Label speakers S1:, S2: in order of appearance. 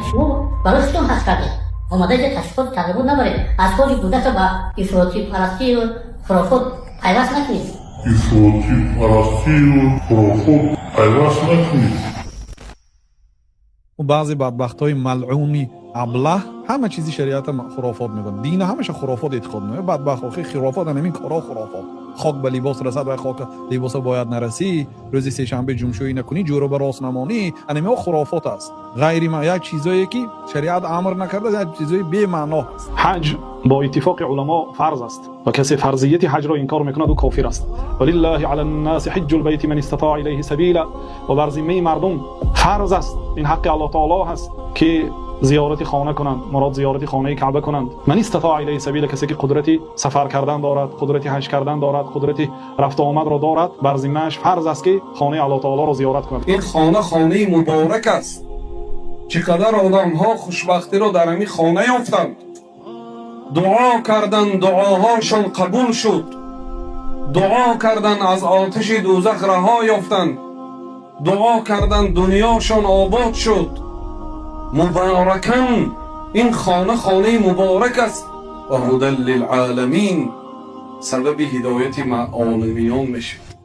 S1: Шумо барои худтон ҳаҷ кардед, омада инҷа ташвиқоту тарғибот набаред, афкори кӯдакро ба ифротипарастию хурофот пайваст накунед.
S2: Ифротипарастию хурофот пайваст накунед.
S3: Баъзе бадбахтҳои малъуни аблаҳ ҳама чизи шариата хурофот мекунад, дина ҳамаша хурофот эътиқод мекунад. Бадбахт, охи, хурофот, ҳамин корҳо хурофот. Хок ба либос расад, вай хок либоса бояд нарасӣ, рӯзи сешанбе ҷумшӯӣ накунӣ, ҷӯроба рост намонӣ, анамиҳо хурофот аст. Ғайри як чизое ки шариат амр накарда, як чизои бемаъно аст.
S4: Ҳаҷ бо иттифоқи уламо фарз аст ва касе фарзияти ҳаҷро инкор мекунад, ӯ кофир аст. ولله على الناس حج البيت من استطاع إليه سبيلا. Ва бар зиммаи мардум фарз аст, ин ҳаққи Аллоҳ таоло ҳаст, ки зиёрати хона кунанд, мурод зиёрати хонаи Каъба кунанд. من استطاع إليه سبيلا, касе ки қудрати сафар кардан дорад, қудрати ҳаҷ кардан дорад, қудрати рафту омадро дорад, бар зиммааш фарз аст, ки хонаи Аллоҳ таолоро зиёрат кунад.
S5: Ин хона хонаи муборак аст. Чӣ қадар одамҳо хушбахтиро дар ҳамин хона ёфтанд, дуо кардан, дуоҳошон қабул шуд, дуо кардан, аз оташи дӯзах раҳо ёфтанд, дуо кардан, дунёшон обод шуд. Муборакан, ин хона хонаи муборак аст ва هدى للعالمين, сабаби ҳидояти оламиён мешавад.